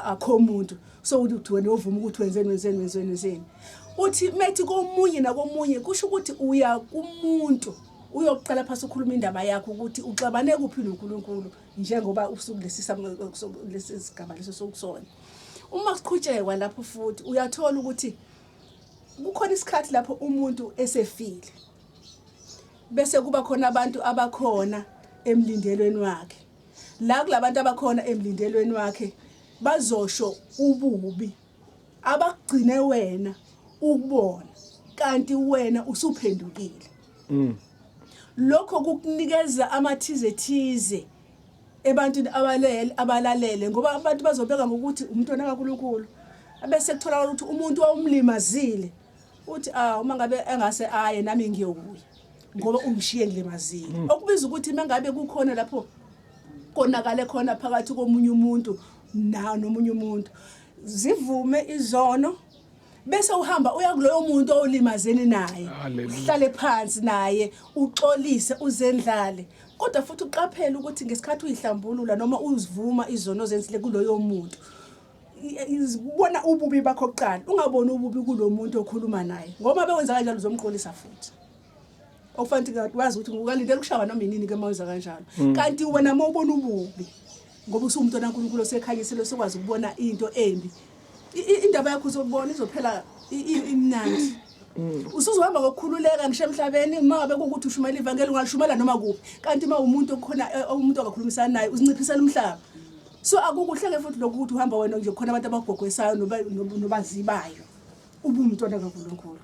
Akho muntu so uthi wena uyovuma ukuthi wenzeni, wenzeni, wenzeni, wenzeni. Uthi methi komunye nakomunye, kusho ukuthi uya kumuntu uyoqala phasi ukhuluma indaba yakho ukuthi uxabane kuphi noNkulunkulu, njengoba usukulesi lesi sigaba leso sokusona. Uma siqhutshekwa lapho futhi uyathola ukuthi kukhona isikhathi lapho umuntu esefile, bese kuba khona abantu abakhona emlindelweni wakhe. La kulabantu abakhona emlindelweni wakhe bazosho ububi abakugcine wena ukubona, kanti wena usuphendukile. Lokho kukunikeza amathize thize ebantwini abalele abalalele, ngoba abantu bazobeka ngokuthi umntwana kaNkulunkulu, bese kutholakala ukuthi umuntu wawumlimazile uthi, "Ah, uma ngabe engase aye, nami ngiyokuya ngoba ungishiye ngilimazile." Okubiza ukuthi mangabe kukhona lapho konakale khona phakathi komunye umuntu na nomunye umuntu, zivume izono bese uhamba uya kuloyo muntu olimazene naye. Hallelujah. Uhlale phansi naye, uxolise, uzendlale. Kodwa futhi uqaphele ukuthi ngesikhathi uyihlambulula noma uzivuma izono ozenzile kuloyo muntu, bona ububi bakho kuqala, ungaboni ububi kulo muntu okhuluma naye, ngoba bewenza kanjalo uzomqolisa futhi. Okufanele ukuthi wazi ukuthi ukalindela ukushawa noma inini ke uma wenza kanjalo. Kanti wena uma ubona ububi, ngoba usuwumntwana kaNkulunkulu osekhanyisile, osekwazi ukubona into embi, indaba yakho uzobona izophela imnandi. Usuzohamba ngokukhululeka ngisho emhlabeni. Uma ngabe kuwukuthi ushumayela ivangeli, ungalishumela noma kuphi. Kanti uma umuntu okhona umuntu ongakhulumisani naye, uzinciphisela umhlaba. So akukuhle-ke futhi lokhu ukuthi uhamba wena nje khona abantu abagogwesayo nobazibayo ubumntwana kaNkulunkulu.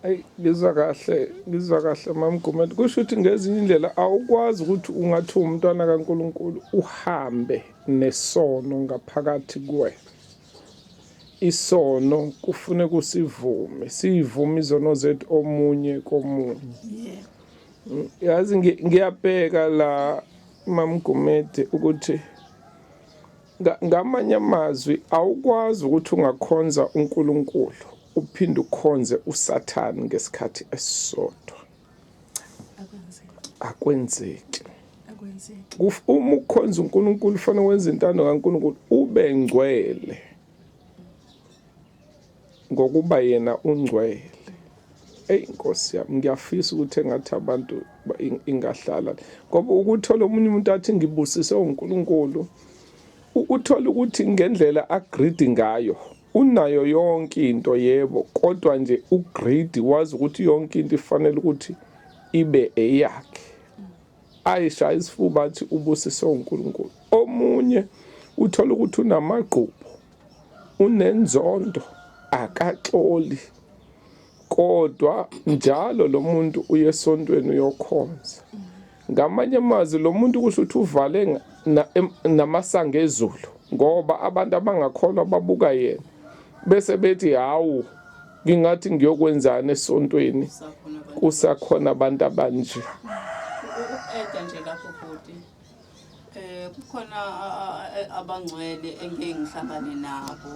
Ayi, ngizwa kahle, ngizwa kahle, Mamgumede. Kusho ukuthi ngezinye indlela awukwazi ukuthi ungathi umntwana kaNkulunkulu uhambe nesono ngaphakathi kuwena. Isono kufune kusivume, siyivume izono zethu omunye komunye. Yazi ngiyabheka la, Mamgumede, ukuthi ngamanye amazwi awukwazi ukuthi ungakhonza uNkulunkulu uphinde ukhonze uSathane ngesikhathi esisodwa. Akwenzeki. Akwenzeki. Akwenzeki. Uma ukhonza uNkulunkulu ufanele wenze intando kaNkulunkulu, ube ngcwele ngokuba yena ungcwele. Eyi Nkosi yami, ngiyafisa ukuthi engathi abantu ingahlala, ngoba ukuthola omunye umuntu athi ngibusise uNkulunkulu, uthola ukuthi ngendlela agreedy ngayo unayo yonke into, yebo, kodwa nje ugreedy, wazi ukuthi yonke into ifanele ukuthi ibe eyakhe, ayishaya isifuba athi ubusise uNkulunkulu. Omunye uthola ukuthi unamagqubu, unenzondo, akaxoli, kodwa njalo lo muntu uye esontweni uyokhonza. Ngamanye amazwi lo muntu kusho ukuthi uvale namasango ezulu, ngoba abantu abangakholwa babuka yena bese bethi, "Hawu, ngingathi ngiyokwenzani esontweni kusakhona abantu abanje?" Uku-adda nje lapho, bhuti, kukhona abangcwele engeke ngihlangane nabo.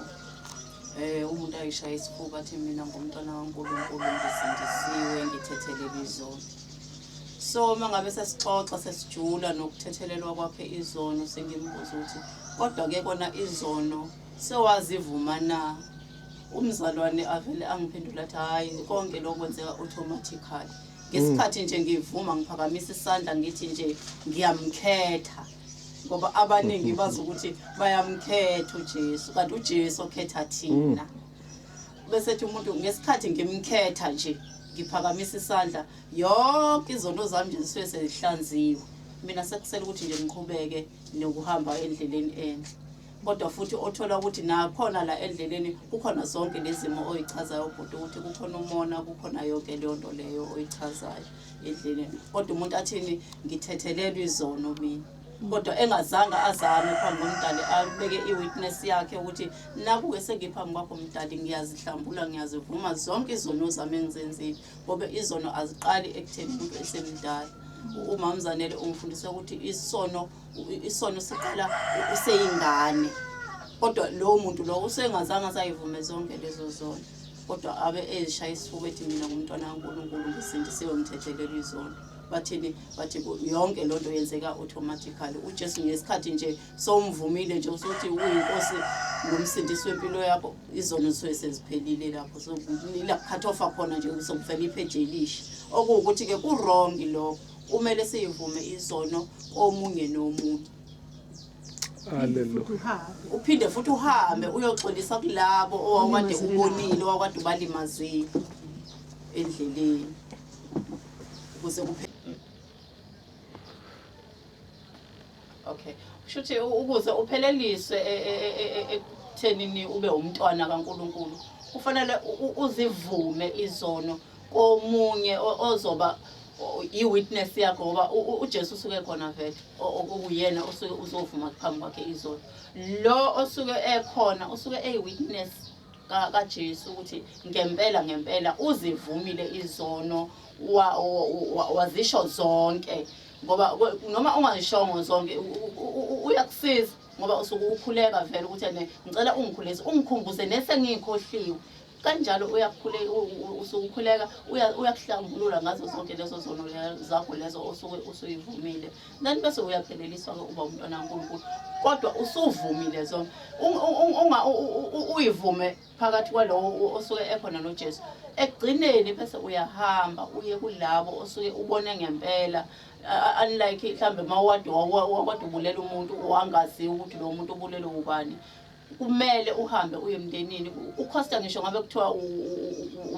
Umuntu ayishaya isifuba athi, "Mina ngumntwana kaNkulunkulu, ngisindisiwe, ngithethelelwe izono." So uma ngabe sesixoxa, sesijula nokuthethelelwa kwakhe izono, sengimbuza ukuthi, "Kodwa-ke kona izono sewazivuma na?" Umzalwane avele angiphendula athi, "Hhayi, konke lokho kwenzeka automatically. Ngesikhathi nje ngivuma, ngiphakamisa isandla, ngithi nje ngiyamkhetha," ngoba abaningi bazi ukuthi bayamkhetha uJesu, kanti uJesu okhetha thina. Bese ethi umuntu, "Ngesikhathi ngimkhetha nje, ngiphakamisa isandla, yonke izono zami nje zisuke sezihlanziwe. Mina sekusele ukuthi nje ngiqhubeke nokuhamba endleleni enhle." Kodwa futhi othola ukuthi nakhona la endleleni kukhona zonke lezimo oyichazayo, bhuti, ukuthi kukhona umona, kukhona yonke leyo nto leyo oyichazayo endleleni. Kodwa umuntu athini, "Ngithethelelwe izono mina," kodwa engazange azame phambi komdali, abeke i-witness yakhe ukuthi, "Naku-ke sengiphambi kwakho, mdali, ngiyazihlambula, ngiyazivuma zonke izono zami engizenzile," ngoba izono aziqali ekutheni umuntu esemdala. Umamzanele ungifundise ukuthi isono siqala useyingane, kodwa lowo muntu lo usengazange asayivume zonke lezo zono, kodwa abe ezishaya isifuba ethi, "Mina ngumntwana kaNkulunkulu, ngisindisiwe, ngithethelelwe izono." Bathini? Bathi yonke loo nto yenzeka automatically. UJesu ngesikhathi nje sowumvumile nje usuthi uyinkosi nomsindisi wempilo yakho, izono zisuke seziphelile lapho. So ila cut off khona nje, sokuvela ipheji elisha. Okuwukuthi-ke ku-wrong lokho, kumele siyivume izono komunye nomunye. Haleluya. Uphinde futhi uhambe uyoxolisa kulabo owawukade ubonile, owawukade ubalimazile endleleni, ukuze kuphe. Okay, kusho ukuthi ukuze upheleliswe ekuthenini ube umntwana kaNkulunkulu, kufanele uzivume izono komunye ozoba i-witness yakho, ngoba uJesu usuke khona vele, okuyena osuke uzovuma phambi kwakhe izono. Lo osuke ekhona usuke eyi-witness kaJesu ukuthi ngempela ngempela uzivumile izono, wazisho zonke, ngoba noma ungazishongo zonke uyakusiza, ngoba usuke ukhuleka vele ukuthi ene ngicela ungikhulise, ungikhumbuze nesengiyikhohliwe. Kanjalo uyakukhuleka, usuke ukhuleka, uyakuhlambulula ngazo zonke lezo zono zakho lezo osuke usuyivumile, then bese uyapheleliswa-ke uba umntwana kaNkulunkulu. Kodwa usuvumile zonke, uyivume phakathi kwalowo osuke ekhona noJesu. Ekugcineni bese uyahamba uye kulabo osuke ubone ngempela, unlike mhlambe uma wakade ubulela umuntu wangaziwa ukuthi lo muntu ubulele ubani. Kumele uhambe uye emndenini, ukhosta ngisho ngabe kuthiwa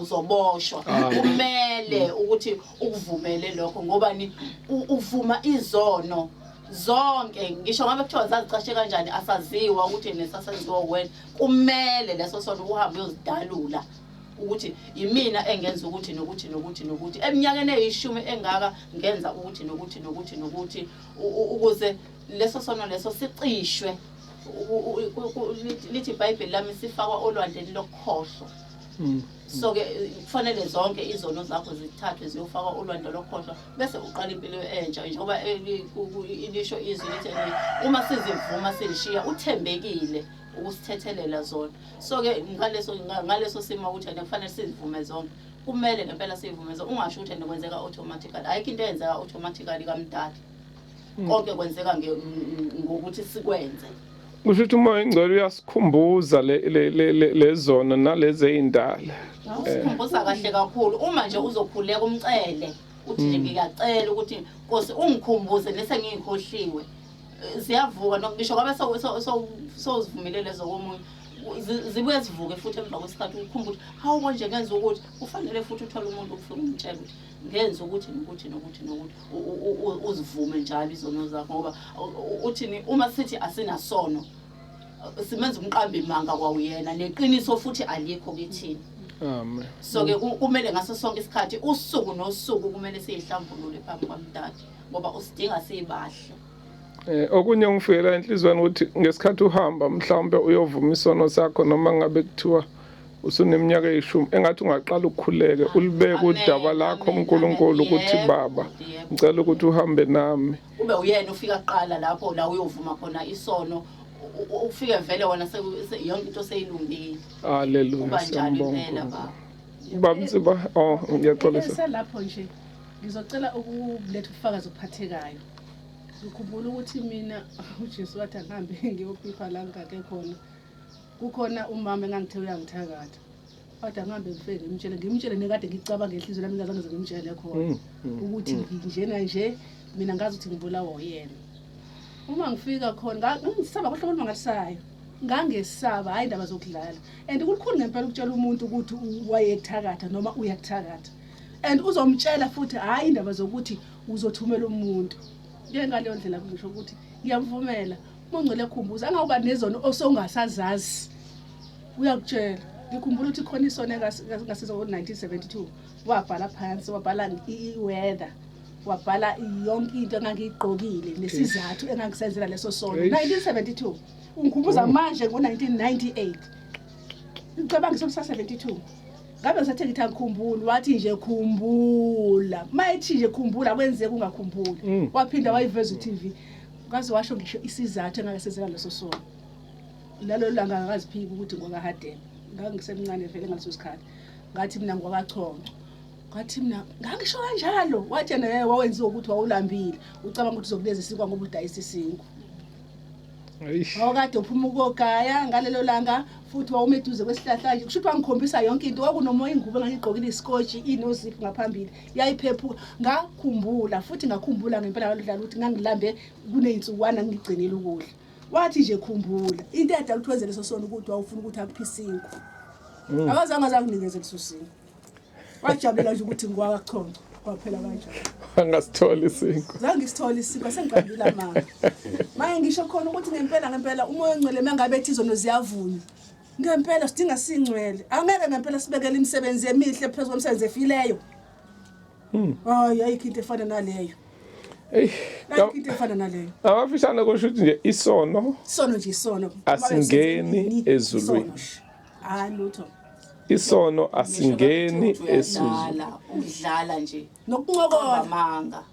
uzoboshwa, kumele ukuthi ukuvumele lokho, ngoba ni uvuma izono zonke, ngisho ngabe kuthiwa zazicashe kanjani, asaziwa ukuthi nesasenziwa wena. Kumele leso sono uhambe uyozidalula ukuthi imina engenza ukuthi nokuthi nokuthi nokuthi, eminyakeni eyishumi engaka ngenza ukuthi nokuthi nokuthi nokuthi, ukuze leso sono leso sicishwe. Lithi iBhayibheli lami sifakwa olwandleni lokukhohlwa. So ke kufanele zonke izono zakho zithathwe ziyofakwa olwandle lokukhohlwa, bese uqala impilo entsha, njengoba ilisho izwi lithi uma sizivuma siyishiya, uthembekile ukusithethelela zona. So ke ngaleso simo ukuthi ene kufanele sizivume zonke, kumele ngempela siyivume zonke. Ungasho ukuthi ene kwenzeka automatically, ayikho into eyenzeka automatically kamdali. Konke kwenzeka ngokuthi sikwenze. Kusho ukuthi uMoya oNgcwele uyasikhumbuza le lezi ey'ndala. Usikhumbuza kahle kakhulu. Uma nje uzokhuleka umcele, uthi nje ngiyacela ukuthi Nkosi ungikhumbuze nesengiyikhohliwe, ziyavuka. Ngisho ngabe sowuzivumile lezo komunye, zibuye zivuke futhi emva kwesikhathi, ukhumbule ukuthi hawu, konje ngenza ukuthi. Kufanele futhi uthole umuntu ufike umtshele ukuthi ngenza ukuthi nokuthi nokuthi nokuthi, uzivume njalo izono zakho, ngoba uthini uma sithi asinasono, simenza umqambi manga kwawuyena, neqiniso futhi alikho kithina. Amen. So ke kumele ngaso sonke isikhathi, usuku nosuku, kumele siyihlambulule phambi kwamdali, ngoba usidinga sibahle. Okunye ngifikela enhliziyweni ukuthi ngesikhathi uhamba mhlawumbe uyovuma isono sakho, noma ngabe kuthiwa usuneminyaka eyishumi, engathi ungaqala ukukhuleke, ulibeke udaba lakho uNkulunkulu ukuthi baba, ngicela ukuthi uhambe nami. Ube uyena ufika kuqala lapho la uyovuma khona isono, ufike vele wena yonke into seyilungile. Haleluya. Kuba njalo. Siyambonga. Impela baba. Baba Msiba, oh, ngiyaxolisa. Eselapho nje, ngizocela ukuletha ubufakazi obuphathekayo. Ngikhumbula ukuthi mina uJesu wathi angihambe ngiyophipha la ngikake khona, kukhona umama engangithe uyangithakatha, kodwa ngihambe ngifike ngimtshele, ngimtshele nekade ngicabanga enhliziyweni yami ngingazange ngize ngimtshele khona ukuthi nginjena nje mina, ngazi ukuthi ngibulawa uyena. Uma ngifika khona ngisaba kohlobo olumangalisayo, ngangesaba, hhayi indaba zokudlala, and kulukhulu ngempela ukutshela umuntu ukuthi wayekuthakatha noma uyakuthakatha, and uzomtshela futhi, hhayi indaba zokuthi uzothumela umuntu. Ke ngaleyo ndlela ngisho ukuthi ngiyamvumela uMongcwele ekhumbuza, angawuba nezono osongasazazi, uyakutshela. Ngikhumbula ukuthi khona isono engasiza ngo-1972, wabhala phansi, wabhala i-weather, wabhala yonke into engangiyigqokile nesizathu engangisenzela leso sono. 1972, ungikhumbuza manje ngo-1998, ngicabanga isono sa-72 ngabe ngisathe ngithi angikhumbuli, wathi nje khumbula. Ma ethi nje khumbula, kwenzeka ungakhumbuli. Waphinda wayiveza u-TV, ngaze washo ngisho isizathu engangisenzela leso sono. Lalo langa ngakaziphiki ukuthi ngwakahadebe, ngangisemncane vele ngaleso sikhathi, ngathi mina ngwakachonco. Ngathi mina ngangisho kanjalo. Wathi yena yena wawenziwa ukuthi wawulambile, ucabanga ukuthi uzokunikeza isinkwa ngoba udayisa isinkwa. Eish. Wawukade uphuma ukogaya ngalelo langa futhi wawume eduze kwesihlahla nje. Kusho ukuthi wangikhombisa yonke into. Kwakunomoya, ingubo engangigqokile isikotshi inoziphu ngaphambili. Yayiphephuka. Ngakhumbula futhi ngakhumbula ngempela ngalolu ukuthi ngangilambe kuney'nsukwana ngigcinile ukudla. Wathi nje khumbula into eyadala ukuthi wenze leso sono ukuthi wawufuna ukuthi akuphe isinkwa. Akazange azakunikeze leso sinkwa. Wajabulela nje ukuthi ngiwakachonco kwaphela kanjalo. Angasithola isinkwa. Zange ngisithole isinkwa sengiqambile amanga. Manje ngisho khona ukuthi ngempela ngempela umoya ongcwele mangabe ethi izono ziyavunywa. Ngempela sidinga singcwele. Angeke ngempela sibekele imisebenzi emihle phezu kwemisebenzi efileyo. Hayi ayikho into efana naleyo. Eyi, Ayikho into efana naleyo. Amafishane kusho ukuthi nje isono Isono nje isono. Asingeni ezulwini. Isono nje. Hayi lutho. Isono asingeni ezulwini. Udlala, udlala nje. Nokuncokola. Amanga.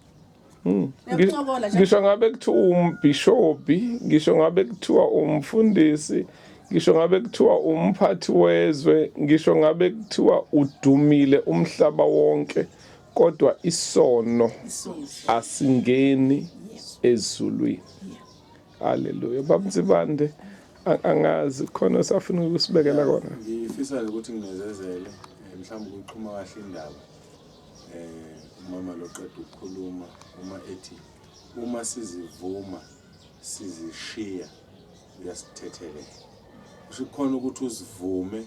Nokuncokola nje. Ngisho ngabe kuthiwa umbhishobhi, ngisho ngabe kuthiwa umfundisi, ngisho ngabe kuthiwa umphathi wezwe, ngisho ngabe kuthiwa udumile umhlaba wonke, kodwa isono Isono. asingeni ezulwini. Haleluya. Baba Nsibande, angazi khona safuna ukusibekela kona. Ngifisa nje ukuthi nginezezele mhlawumbe ukuxhuma kahle indaba. Umama loqeda ukukhuluma uma ethi uma sizivuma sizishiya uyasithethelela. Kusho khona ukuthi uzivume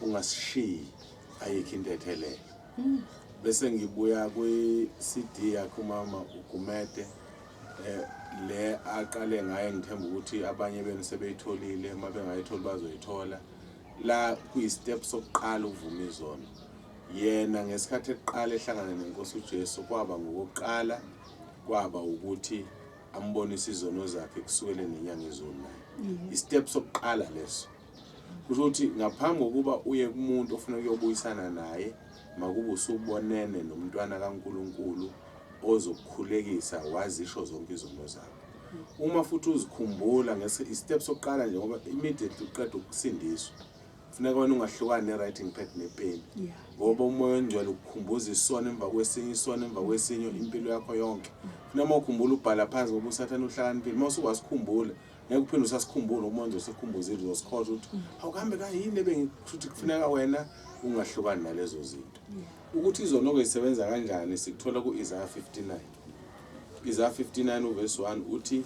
ungasishiyi ayikho intethelelo. Bese ngibuya kwi CD yakhe umama uGumede le aqale ngaye, ngithemba ukuthi abanye benu sebeyitholile, uma bengayitholi bazoyithola. La kuyi-step sokuqala ukuvuma izono. Yena ngesikhathi eqala ehlangana nenkosi uJesu kwaba ngokokuqala kwaba ukuthi ambonise izono zakhe kusukela nenyanga ezulu naye. I-step sokuqala leso. Kusho ukuthi ngaphambi kokuba uye kumuntu ofuna ukuyobuyisana naye, makube usubonene nomntwana kaNkuluNkulu ozokukhulekisa wazisho zonke izono zakho. Uma futhi uzikhumbula i-step sokuqala nje, ngoba immediately uqeda ukusindiswa funeka wena ungahlukani ne-writing pad nepeni, ngoba umoya ongcwele ukukhumbuza isono emva kwesinye, isono emva kwesinye, impilo yakho yonke. Funeka uma ukhumbula ubhala phansi, ngoba usathane uhlakaniphile. Uma usuwasikhumbula ngeke uphinde usasikhumbula, umoya ongcwele usekukhumbuzile, uzosikhohlwa ukuthi awukuhambe kayini ebengikusho. Kufuneka wena ungahlukani nalezo zinto. Ukuthi izono-ke zisebenza kanjani sikuthola ku-Isaya 59. Isaya 59 uverse 1 uthi,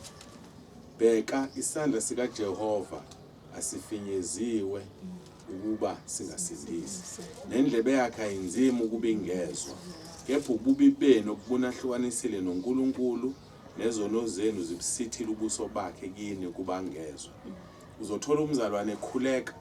bheka isandla sikaJehova asifinyeziwe ukuba singasindisi, nendlebe yakhe ayinzima ukuba ingezwa, kepha ububi benu obunahlukanisile noNkulunkulu nezono zenu zibusithile ubuso bakhe kini ukuba angezwa. Uzothola umzalwane ekhuleka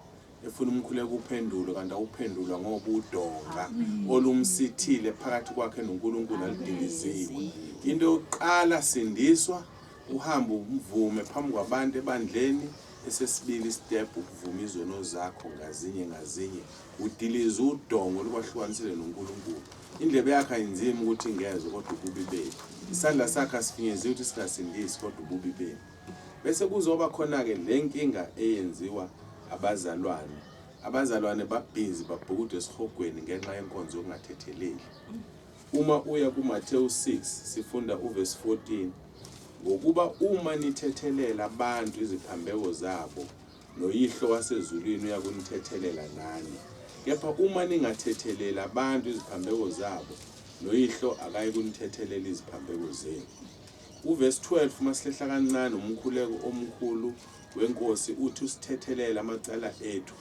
efuna umkhuleko uphendulwe, kanti awuphendulwa ngoba udonga olumsithile phakathi kwakhe noNkulunkulu aludiliziwe. Into yokuqala, sindiswa, uhambe umvume phambi kwabantu ebandleni. Esesibili step, ukuvuma izono zakho ngazinye ngazinye, udilize udongo olukwahlukanisile noNkulunkulu. Indlebe yakhe ayinzima ukuthi ingezwe, kodwa ububi benu. Isandla sakhe asifinyeziwe ukuthi singasindisi, kodwa ububi benu. Bese kuzoba khona-ke le nkinga eyenziwa abazalwane. Abazalwane babhizi babhukuda esihogweni ngenxa yenkonzo yokungathetheleli. Uma uya kuMathewu 6 sifunda uvesi 14, ngokuba uma nithethelela abantu iziphambeko zabo, noYihlo wasezulwini uyakunithethelela nani. Kepha uma ningathetheleli abantu iziphambeko zabo, noYihlo akayikunithethelela iziphambeko zenu. Uvesi 12 masihlehla kancane, umkhuleko omkhulu wenkosi uthi usithethelele amacala ethu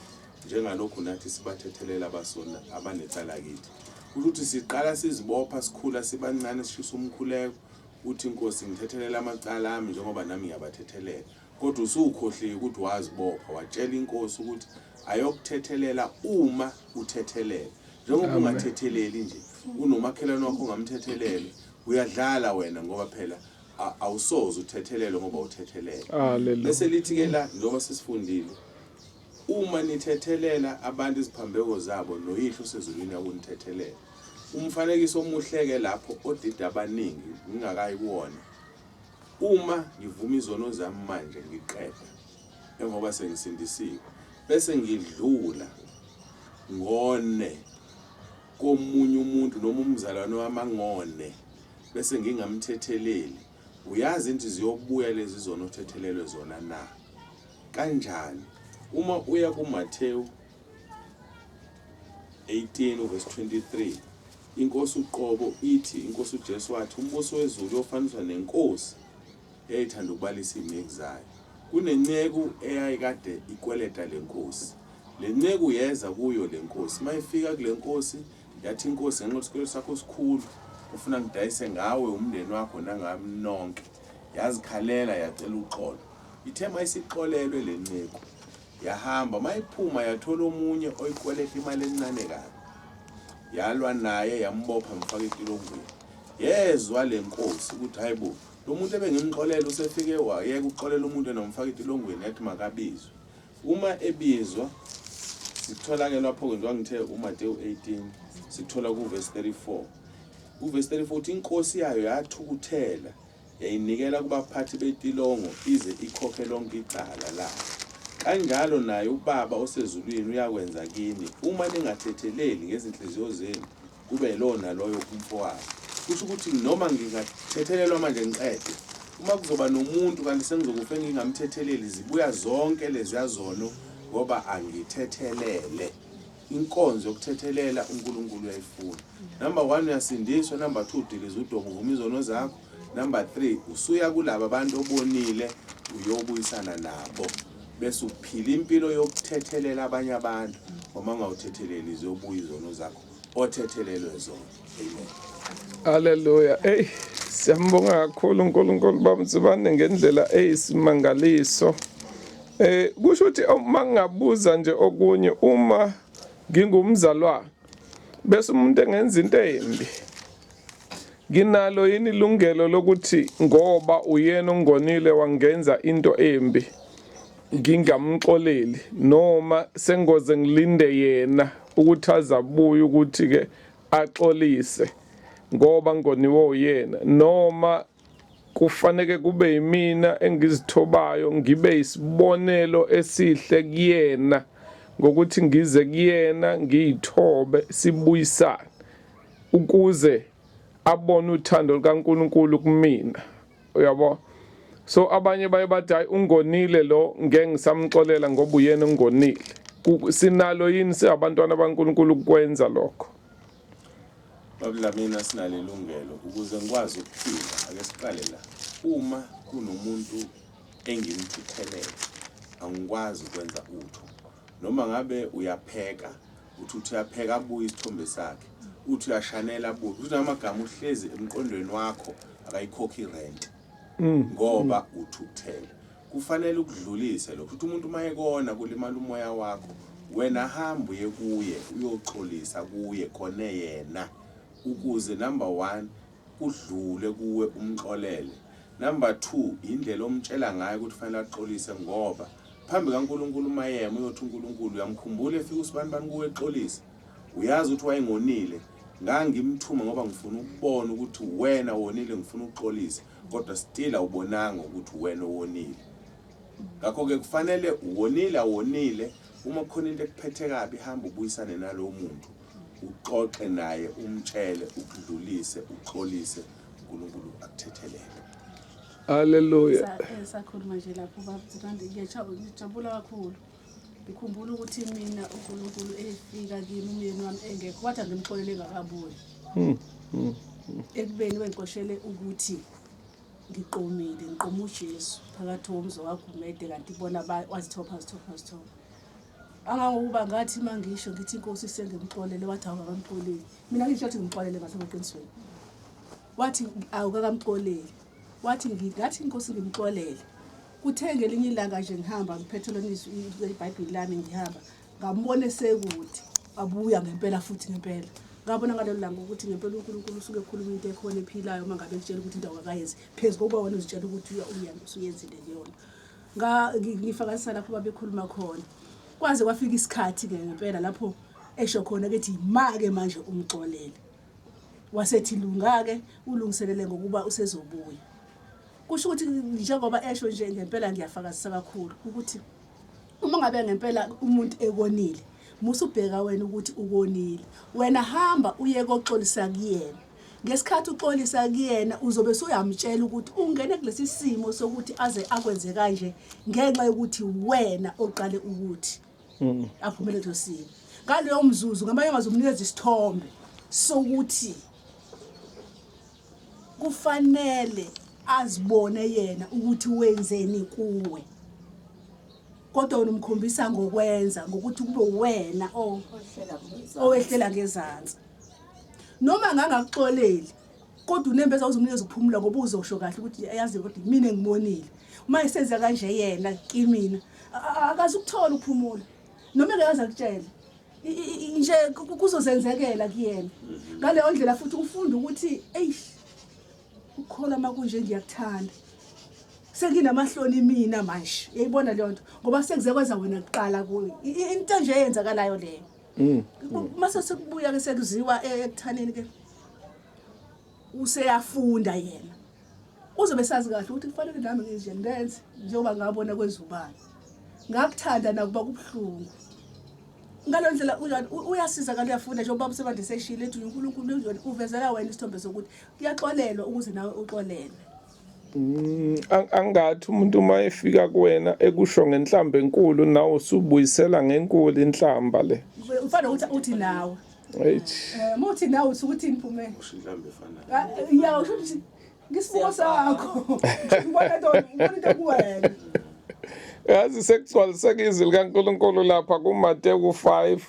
njengalokhu nathi sibathethelela abasona abanecala kithi. Kusho ukuthi siqala sizibopha sikhula sibancane, sishisa umkhuleko uthi, Nkosi ngithethelela amacala ami njengoba nami ngiyabathethelela. Kodwa usukhohliwe ukuthi wazibopha watshela inkosi ukuthi ayokuthethelela uma uthethelela. Njengoba ungathetheleli nje, unomakhelwane wakho ongamthethelele, uyadlala wena, ngoba phela awusoze uthethelele ngoba uthethelele. Hallelujah. Bese lithi ke la, njengoba sesifundile, uma nithethelela abantu iziphambeko zabo, noYihlo osezulwini yakunithethelela. Umfanekiso omuhle ke lapho odida abaningi ngingakayi kuwona. Uma ngivuma izono zami manje ngiqeda, emva sengisindisiwe, bese ngidlula ngone komunye umuntu noma umzalwane wami angone bese ngingamthetheleli, uyazi ukuthi ziyobuya lezi zono othethelelwe zona na? Kanjani? Uma uya kuMathewu 18 uverse 23, inkosi uqobo ithi, inkosi uJesu wathi, umbuso wezulu uyofaniswa nenkosi eyayithanda ukubalisa iy'nceku zayo. Kunenceku eyayikade ikweleta le nkosi. Le nceku yeza kuyo le nkosi. Uma ifika kule nkosi, yathi inkosi, ngenxa yokuthi isikweletu sakho sikhulu, ufuna ngidayise ngawe, umndeni wakho nangami nonke. Yazikhalela yacela uxolo. Ithe uma isixolelwe le nceku, yahamba. Uma iphuma yathola omunye oyikweleta imali encane kabi. Yalwa naye yambopha yamfaka etilongweni. Yezwa le nkosi ukuthi hayi bo, lo muntu ebengimxolela usefike wayeka ukuxolela umuntu enomfaka etilongweni, yathi makabizwe. Uma ebizwa sithola-ke lapho-ke njengoba ngithe uMateyu 18 sithola kuvesi 34. Kuvesi 34 uthi inkosi yayo yathukuthela yayinikela kubaphathi betilongo ize ikhokhe lonke icala layo. Kanjalo naye uBaba osezulwini uyakwenza kini uma ningathetheleli ngezinhliziyo zenu kube yilowo naloyo umfowabo. Kusho ukuthi noma ngingathethelelwa manje ngiqede, uma kuzoba nomuntu kanti sengizokufa engingamthetheleli, zibuya zonke leziya zono ngoba angithethelele. Inkonzo yokuthethelela uNkulunkulu uyayifuna. Number 1 uyasindiswa, number 2 udiliza udonga uvuma izono zakho, number 3 usuya kulaba bantu obonile uyobuyisana nabo bese uphila impilo yokuthethelela abanye abantu, ngoba ungawuthetheleli ziyobuya izono zakho othethelelwe zona. Amen. Haleluya. Hey, siyambonga kakhulu uNkulunkulu baba ngendlela eyisimangaliso. Kusho ukuthi uma ngingabuza nje okunye, uma ngingumzalwane bese umuntu engenza into embi, nginalo yini ilungelo lokuthi ngoba uyena ongonile wangenza into embi ngingamxoleli, noma sengoze ngilinde yena ukuthi azabuye ukuthi ke axolise ngoba ngoniwe uyena, noma kufanele kube yimina engizithobayo ngibe isibonelo esihle kuyena ngokuthi ngize kuyena ngiyithobe sibuyisane ukuze abone uthando lukaNkulunkulu kumina, uyabo? So abanye baye bathi hayi ungonile lo, ngeke ngisamxolela ngoba uyena ongonile. Sinalo yini singabantwana baNkulunkulu ukwenza lokho? Baba Dlamini, sinalo ilungelo ukuze ngikwazi ukuphila. Ake siqale la. Uma kunomuntu engimthuthelele, angikwazi ukwenza utho. Noma ngabe uyapheka, uthi uthi uyapheka abuye isithombe sakhe, uthi uyashanela abuye, uthi namagama uhlezi emqondweni wakho akayikhokhi irent ngoba uthukuthele. Kufanele ukudlulise lokho. Uthi umuntu uma ekona kulimala umoya wakho, wena hamba uye kuye uyoxolisa kuye kone yena, ukuze number 1 kudlule kuwe umxolele. Number 2 indlela omtshela ngayo ukuthi kufanele axolise, ngoba phambi kaNkulunkulu mayema uyothi uNkulunkulu uyamkhumbula efika usibanibani kuwe exolisa, uyazi ukuthi wayengonile, ngangimthuma ngoba ngifuna ukubona ukuthi wena wonile, ngifuna ukuxolisa, kodwa still awubonanga ukuthi wena owonile. Ngakho-ke kufanele wonile awonile, uma kukhona into ekuphethe kabi hamba ubuyisane nalowo muntu, uxoxe naye, umtshele, ukudlulise, uxolise, uNkulunkulu akuthethelele. Haleluya. Sakhuluma nje lapho baba Mnandi, ngiyajabula kakhulu. Ngikhumbula ukuthi mina uNkulunkulu efika kimi umyeni wami engekho, wathi angimxolele engakabuyi. Ekubeni wengixoshele ukuthi ngiqomile, ngiqoma uJesu phakathi womzi wakwaGumede, kanti bona wazithopha, wazithopha, wazithopha. Angangokuba ngathi uma ngisho ngithi inkosi sengimxolele, wathi awukakamxoleli. Mina ngisho ukuthi ngimxolele ngahle eqinisweni. Wathi awukakamxoleli. Wathi ngathi inkosi ngimxolele. Kuthe ngelinye ilanga nje ngihamba ngiphethe lona izwi iBhayibheli lami ngihamba, ngambona esekude, wabuya ngempela futhi ngempela. Ngabona ngalelo langa ukuthi ngempela uNkulunkulu usuke ekhuluma into ekhona ephilayo uma ngabe ekutshela ukuthi into awukakayenzi, phezu kokuba wena uzitshela ukuthi usuyenzile kuyona. Ngifakazisa lapho babekhuluma khona. Kwaze kwafika isikhathi-ke ngempela lapho esho khona ukuthi ma-ke manje umxolele. Wasethi lunga-ke ulungiselele ngokuba usezobuya. Kusho ukuthi njengoba esho nje ngempela ngiyafakazisa kakhulu ukuthi uma ngabe ngempela umuntu ekonile, Musubheka wena ukuthi ukonile. Wena hamba uye koxolisa kuyena. Ngesikhathi uxolisa kuyena uzobe usuyamtshela ukuthi ungene kulesi simo sokuthi aze akwenze kanje ngenxa yokuthi wena oqale ukuthi aphumele kuleso simo. Ngaleyo mzuzu ngamanye amazwi umnikeza isithombe sokuthi kufanele azibone yena ukuthi wenzeni kuwe. Kodwa wena umkhombisa ngokwenza ngokuthi kube wena owehlela ngezansi. Noma ngangakuxoleli kodwa unembeza uzomnikeza ukuphumula ngoba uzosho kahle ukuthi yazi kodwa mina engimonile. Uma esenza kanje yena kimina akazi ukuthola ukuphumula. Noma engeke aze akutshele. Nje kuzozenzekela kuyena. Ngaleyo ndlela futhi ufunda ukuthi eish ukukholwa makunje ngiyakuthanda. Senginamahloni mina manje. Uyayibona leyo nto ngoba sekuze kwenza wena kuqala kuyo. Into nje eyenzakalayo leyo. Mase sekubuya ke sekuziwa ekuthaneni ke useyafunda yena. Uzobe sazi kahle ukuthi kufanele nami ngize ngenze njengoba ngabona kwezubani. Ngakuthanda nakuba kubuhlungu. Ngalo ndlela uyasiza kanti uyafunda njengoba ubaba usebande seshilo ethi uNkulunkulu unjani uvezela wena isithombe sokuthi kuyaxolelwa ukuze nawe uxolelwe. Angathi umuntu uma efika kuwena ekusho ngenhlamba enkulu nawe usubuyisela ngenkulu inhlamba le. Ufana ukuthi uthi nawe. Eish. Muthi nawe uthi ukuthini Phumela? Usho inhlamba efanayo. Ya usho ukuthi ngisibuko sakho. Ngibona into ngibona into kuwena. Yazi sekugcwaliseka izwi likaNkulunkulu lapha kuMateyu 5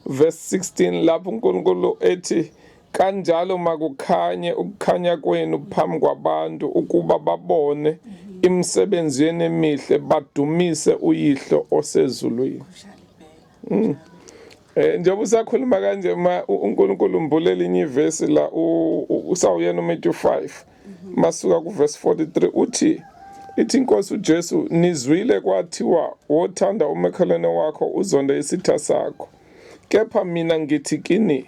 verse 16 lapho uNkulunkulu ethi kanjalo makukhanye ukukhanya kwenu phambi kwabantu ukuba babone imisebenzi yenu emihle badumise uyihlo osezulwini. Njengoba usakhuluma kanje ma uNkulunkulu umbulela inye ivesi la usawuyena uMatthew 5 masuka ku verse 43 uthi ithi inkosi uJesu nizwile kwathiwa wothanda umakhelwane wakho uzonde isitha sakho, kepha mina ngithi kini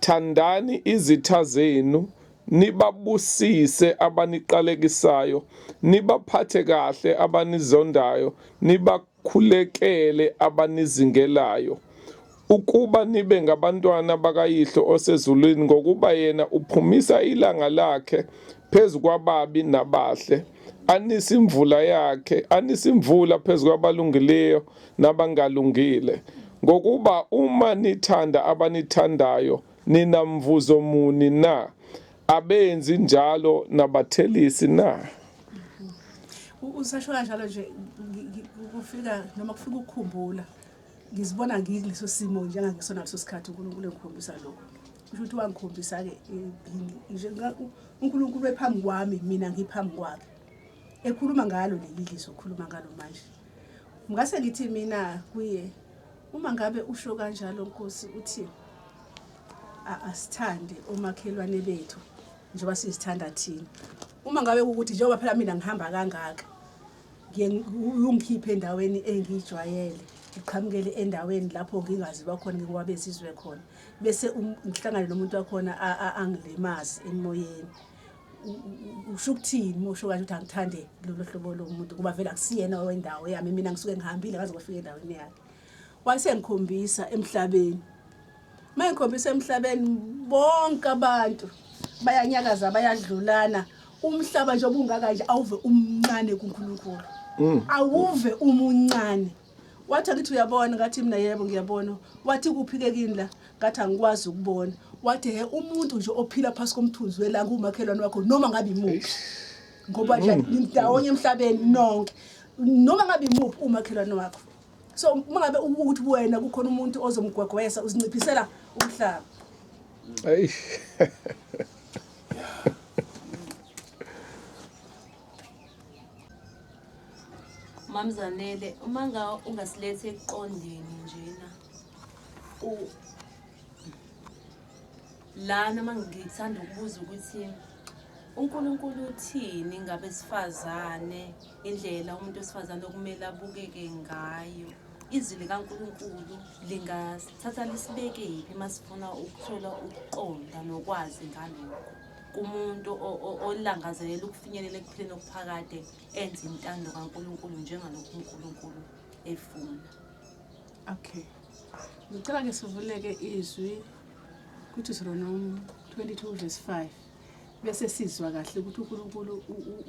thandani izitha zenu, nibabusise abaniqalekisayo, nibaphathe kahle abanizondayo, nibakhulekele abanizingelayo, ukuba nibe ngabantwana bakayihlo osezulwini, ngokuba yena uphumisa ilanga lakhe phezu kwababi nabahle, anise imvula yakhe, anise imvula phezu kwabalungileyo nabangalungile. Ngokuba uma nithanda abanithandayo, ninamvuzo muni na? Abenzi njalo nabathelisi na? Usasho kanjalo nje kufika noma kufika ukukhumbula ngizibona ngikuleso simo njengangisona leso sikhathi uNkulunkulu engikhombisa lokho. Kusho ukuthi wangikhombisa ke nje uNkulunkulu ephambi kwami mina ngiphambi kwakhe. Ekhuluma ngalo leli lizwi okhuluma ngalo manje. Ngase ngithi mina kuye uma ngabe usho kanjalo Nkosi uthi asithande omakhelwane bethu njengoba sizithanda thina. Uma ngabe ukuthi njengoba phela mina ngihamba kangaka ngiye ungikhiphe endaweni engiyijwayele ngiqhamukele endaweni lapho ngingaziwa khona ngiwabezizwe khona bese ngihlangane nomuntu wakhona angilimazi emoyeni. Usho ukuthini uma usho kanje ukuthi angithande lolu hlobo lomuntu kuba vele akusiyena owendawo yami, mina ngisuke ngihambile ngaze ngafika endaweni yakhe. Wayesengikhombisa emhlabeni. Uma engikhombisa emhlabeni bonke abantu bayanyakaza bayadlulana, umhlaba nje obungaka nje awuve umncane kuNkulunkulu. Awuve umuncane. Wathi angithi uyabona, ngathi mina yebo ngiyabona. Wathi kuphi ke kini la? Ngathi angikwazi ukubona. Wathi he umuntu nje ophila phasi komthunzi welanga umakhelwane wakho noma ngabe imuphi. Ngoba nje ndawonye emhlabeni nonke. Noma ngabe imuphi umakhelwane wakho. So uma ngabe ukuthi wena kukhona umuntu ozomgwegwesa uzinciphisela umhlaba. Eish. Mamzanele, uma nga ungasiletha ekuqondeni njena lana mangithanda ukubuza ukuthi uNkulunkulu uthini ngabesifazane, indlela umuntu wesifazane okumele abukeke ngayo. Izwi likaNkulunkulu lingasithatha lisibeke yiphi masifuna ukuthola ukuqonda nokwazi ngalokho kumuntu olangazelela ukufinyelela ekuphileni okuphakade enze intando kaNkulunkulu njengalokhu uNkulunkulu efuna. Okay. Ngicela ke sivuleke izwi kuDeuteronomy 22 verse 5 bese sizwa kahle ukuthi uNkulunkulu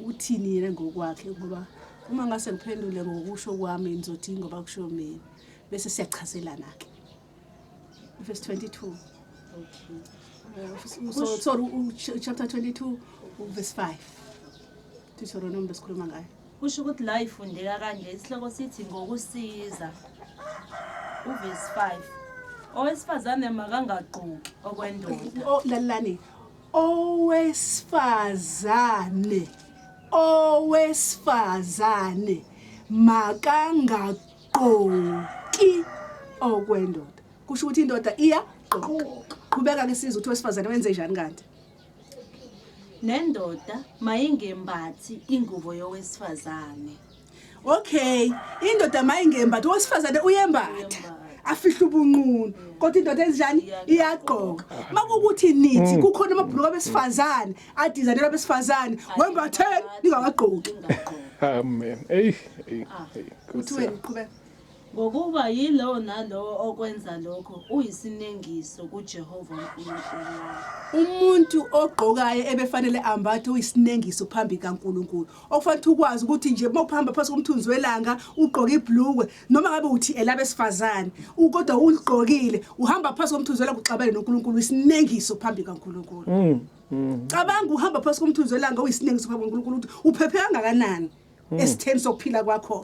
uthini yena ngokwakhe, ngoba uma ngase ngiphendule ngokusho kwami ngizothi ngoba kusho mina, bese siyachazelana ke. Verse 22. Okay. So sorry, chapter 22 verse 5. Deuteronomy besikhuluma ngayo. Kusho ukuthi la ifundeka kanje, isihloko sithi ngokusiza. Uvesi 5. Owesifazane makangagqoki okwendoda. Oh, lalani. Owesifazane. Owesifazane makangagqoki okwendoda. Kusho ukuthi indoda iyagqoka. Qhubeka ke sizwe ukuthi owesifazane wenze njani kanti. Nendoda mayingembathi ingubo yowesifazane. Okay, indoda mayingembathi, owesifazane uyembatha. Afihle ubunqunu. Kodwa indoda enjani? Iyagqoka. Makukuthi nithi kukhona amabhuluku abesifazane, adizayinelwa abesifazane, wembatheni ningawagqoki. Ningagqoki. Amen. Ey, ey, ey. Uthi wena qhubeka. Ngokuba yilowo nalowo okwenza lokho uyisinengiso kuJehova uNkulunkulu wakho. Umuntu ogqokayo ebefanele ambathe uyisinengiso phambi kaNkulunkulu. Okufanele ukuthi ukwazi ukuthi nje uma uhamba phansi komthunzi welanga ugqoke ibhlukwe noma ngabe uthi elabesifazane, kodwa uligqokile uhamba phansi komthunzi welanga uxabene noNkulunkulu, uyisinengiso phambi kaNkulunkulu. Cabanga uhamba phansi komthunzi welanga uyisinengiso phambi kaNkulunkulu ukuthi uphephe kangakanani esitheni sokuphila kwakho.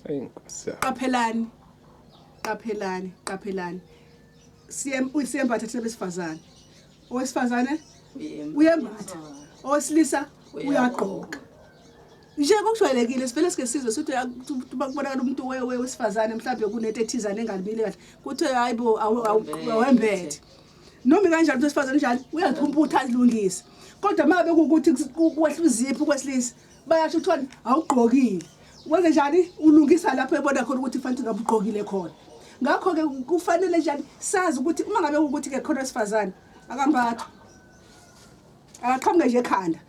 Ey Nkosi yami. Qaphelani. Qaphelani, qaphelani. Siyem uyisiyembatha thina besifazane. Owesifazane uyembatha. Owesilisa uyagqoka. Nje kokujwayelekile sivele sike sizwe sithi kubonakala umuntu wesifazane mhlawumbe kunento ethizane engalibile kahle. Kuthiwe hayibo awembethe. Noma kanjani umuntu wesifazane njalo uyaziphumputha azilungise. Kodwa uma bekuwukuthi kwehla uziphu kwesilisa bayasho kuthiwa awugqokile. Wenze njani? Ulungisa lapho ebona khona ukuthi kufanele ngabe ugqokile khona. Ngakho-ke kufanele njani sazi ukuthi uma ngabe ukuthi-ke khona wesifazane akambathwa, akaqhamuke nje ekhanda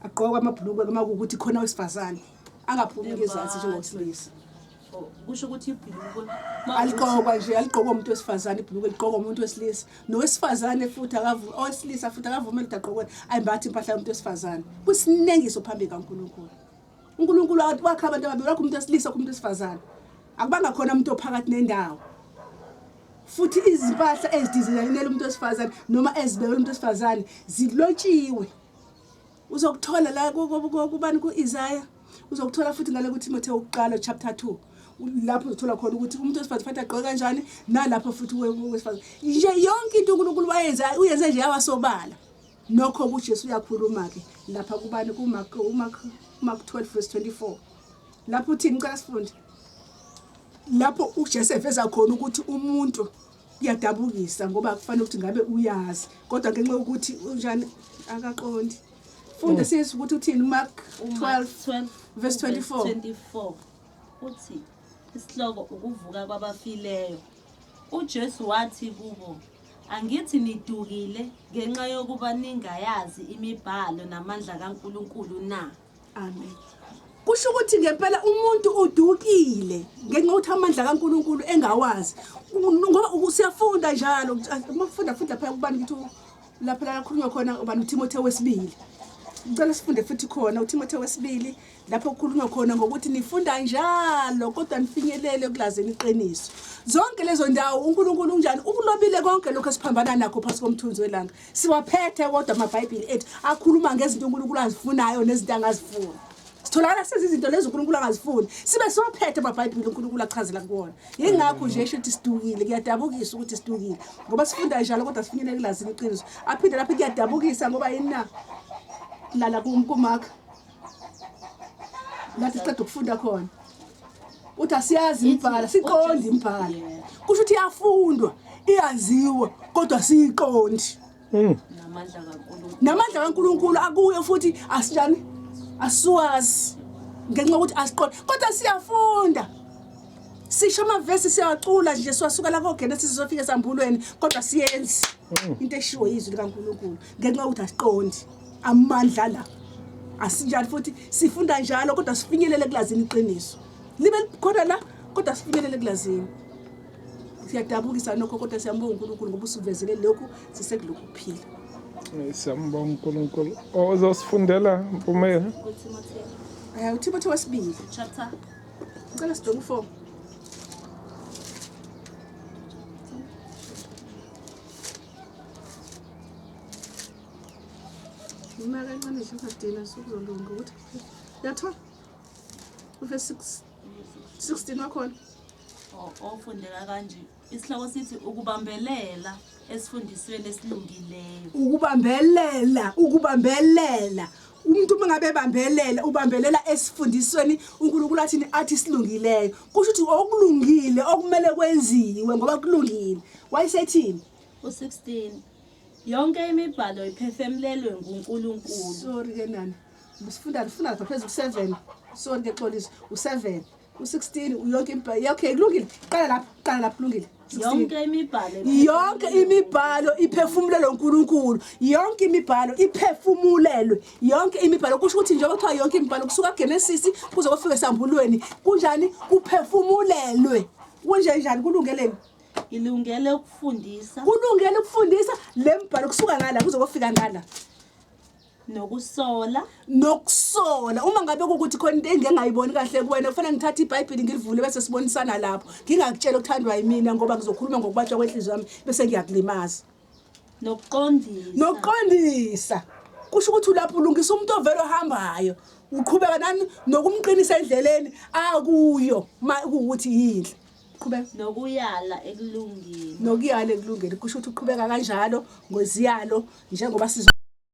agqoke amabhulukwe uma kuwukuthi khona wesifazane, angaphumi ngezansi njengowesilisa. Oh, kusho ukuthi ibhulukwe aligqokwa nje, aligqokwa umuntu wesifazane ibhulukwe, ligqokwa umuntu wesilisa. Nowesifazane futhi akavu, owesilisa futhi akavumeli ukuthi agqokwe ayimbathe impahla yomuntu wesifazane. Kusinengiso phambi kaNkulunkulu. uNkulunkulu wakha abantu ababili, wakha umuntu wesilisa, wakha umuntu wesifazane. Akubanga khona umuntu ophakathi nendawo. Futhi izimpahla ezidizayinela umuntu wesifazane noma ezibekelwe umuntu wesifazane zilotshiwe. Uzokuthola la kubani ku-Isaya, uzokuthola futhi ngale kuTimotheo wokuqala chapter 2, lapho uzothola khona ukuthi umuntu wesifazane kufanele agqoke kanjani, nalapho futhi wesifazane nje yonke into uNkulunkulu wayenza uyenze nje yawasobala. Nokho uJesu uyakhuluma ke lapha kubani kuMark, uMark, uMark 12 verse 24, lapho uthini? Ngicela sifunde lapho uJesu eveza khona ukuthi umuntu kuyadabukisa ngoba kufanele ukuthi ngabe uyazi, kodwa ngenxa yokuthi unjani akaqondi. Funda sizwe ukuthi uthini Mark 12 12 verse 24. 24 uthi isihloko ukuvuka kwabafileyo. uJesu wathi kubo, angithi nidukile ngenxa yokuba ningayazi imibhalo namandla kaNkulunkulu na? Amen. Kusho ukuthi ngempela umuntu udukile ngenxa yokuthi amandla kaNkulunkulu engawazi. Ngoba siyafunda njalo, uma ufunda funda phela kubani ngithi lapha la kukhulunywa khona ubani uTimotheo wesibili. Ngicela sifunde futhi khona uTimotheo wesibili lapho kukhulunywa khona ngokuthi nifunda njalo kodwa nifinyelele ekulazini iqiniso. Zonke lezo ndawo uNkulunkulu unjani ukulobile konke lokho esiphambana nakho phansi komthunzi welanga. Siwaphethe kodwa amaBhayibheli ethu akhuluma ngezinto uNkulunkulu azifunayo nezinto angazifuni. Sitholakala senza izinto lezi uNkulunkulu angazifuni, sibe siwaphethe amaBhayibheli uNkulunkulu achazela kuwona. Yingakho nje esho ukuthi sidukile, kuyadabukisa ukuthi sidukile ngoba sifunda njalo kodwa sifinyelele ekulazini iqiniso. Aphinde lapho kuyadabukisa ngoba yini na? Lala kuMark lathi siqeda ukufunda khona uthi asiyazi imibhala, siqonde imibhala. Kusho ukuthi iyafundwa, iyaziwa, kodwa siyiqondi. Namandla kaNkulunkulu. Namandla kaNkulunkulu akuye futhi asinjani? Asiwazi. Ngenxa yokuthi asiqondi, kodwa siyafunda. Sisho amavesi, siyawacula nje, siwasuka la koGenesis sofika esambulweni, kodwa siyenzi into eshiwo yizwi likaNkulunkulu ngenxa yokuthi asiqondi amandla la. Asinjani futhi sifunda njalo kodwa sifinyelele kulazini iqiniso. Libe likhona la kodwa sifinyelele kulazini. Siyadabukisa nokho, kodwa siyambonga uNkulunkulu ngoba usuvezele lokhu, sisekulokhu kuphila. Siyambonga uNkulunkulu. Ozosifundela Mpumela. KuThimotheo uThimothi wesibili chapter ngicela sibheke u-4. Uma kancane nje ungadina, sukuzolunga ukuthi uyathola uvesi 6 16 wakhona. Ofundeka kanje, isihloko sithi ukubambelela esifundisweni esilungileyo. Ukubambelela, ukubambelela. Umuntu uma ngabe ebambelela, ubambelela esifundisweni uNkulunkulu athini, athi silungileyo. Kusho ukuthi okulungile okumele kwenziwe ngoba kulungile. Wayesethini? U-16, yonke imibhalo iphefemulelwe nguNkulunkulu. Sorry ke nana, sifunda funda lapha phezulu ku-7. Sorry ke, xolisa, u-7, u-16, yonke imibhalo. Okay, kulungile, qala lapho, qala lapho, kulungile. 16. Yonke imibhalo Yonke imibhalo iphefumulelwe uNkulunkulu. Yonke imibhalo iphefumulelwe, yonke imibhalo. Kusho ukuthi njengoba kuthiwa yonke imibhalo, kusuka kuGenesis kuze kufike esambulweni, kunjani? Kuphefumulelwe. Kunje njani? Kulungeleni? Ilungele ukufundisa. Kulungele ukufundisa le mbhalo, kusuka ngala kuze kufika ngala. Nokusola. Nokusola. Uma ngabe kukuthi khona into engingayiboni kahle kuwena, kufanele ngithathe iBhayibheli ngilivule bese sibonisana lapho, ngingakutshela okuthandwa yimina, ngoba ngizokhuluma ngokubatshwa kwenhliziyo yami bese ngiyakulimaza. Nokuqondisa. Nokuqondisa. Kusho ukuthi ulapho ulungisa umuntu ovele ohambayo, uqhubeka nani nokumqinisa endleleni akuyo ma kuwukuthi yinhle. Qhubeka. Nokuyala ekulungeni. Nokuyala ekulungeni. Kusho ukuthi uqhubeka kanjalo ngoziyalo njengoba sizo